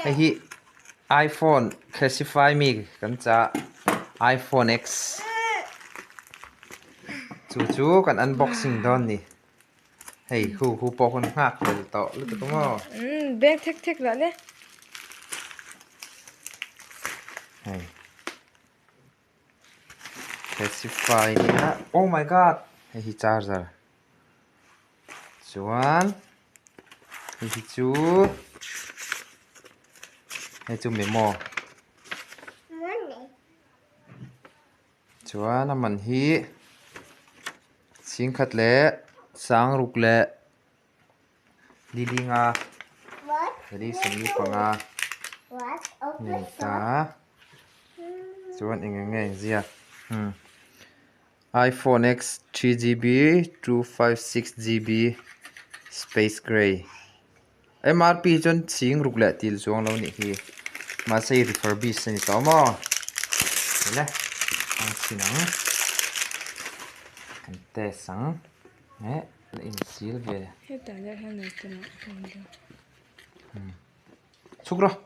Hei hi iPhone classify mi kan chah iPhone X chu chu kan unboxing dawn ni. Hei hu hu pawh hun nghak hlel tawh lutuk a maw. Umm beng thek thek lah le. Hei classify nia oh my god hei hi charger. Chuan hei hi chu hei chu memo chuan a man hi chhingkhat leh sangruk leh lilinga li sawmli panga a ni ta chuan eng eng nge inziak umm. Iphone X 3GB 256GB space grey MRP hi chuan ching ruk leh til chuang lo nih hi mahse hei refurbish a ni tawh maw le ang chhin ang kan test ang eh la insil ve hetah leh hian lo tum ah chhuk rawh.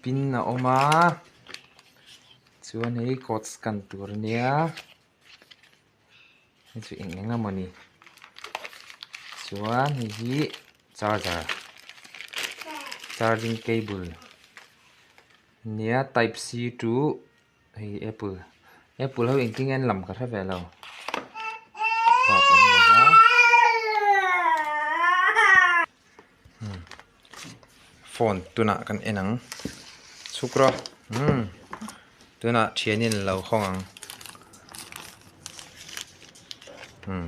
Pin a awm a chuan hei code scan tur a nia hei chu eng eng emawni chuan hei hi charger charging cable nia type c to Hei apple apple ho engtin nge an lam ka hre ve lo bak awm lo va hmm phone tunah kan en ang chhuk rawh hmm tunah thianin a lo hawng ang hmm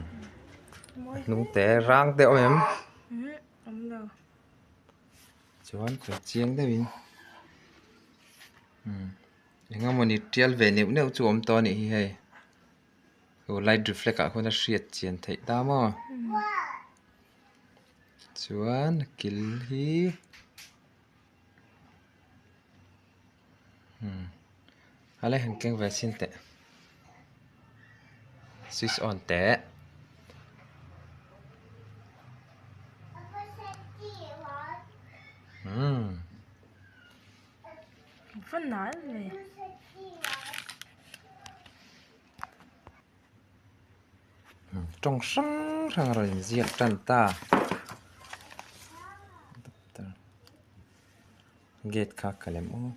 a hnung te rang te a awm em chuan ka chiang deuhin. Eng emawni tial ve neuh neuh chu a awm tawh a nih hi hei aw light reflect ah khuan a hriat chian theih ta maw chuan a kil hi umm a la han keng ve chin teh switch on teh. Umm. Tawng hrang hrang a rawn inziak tan ta gate kha ka lem aw.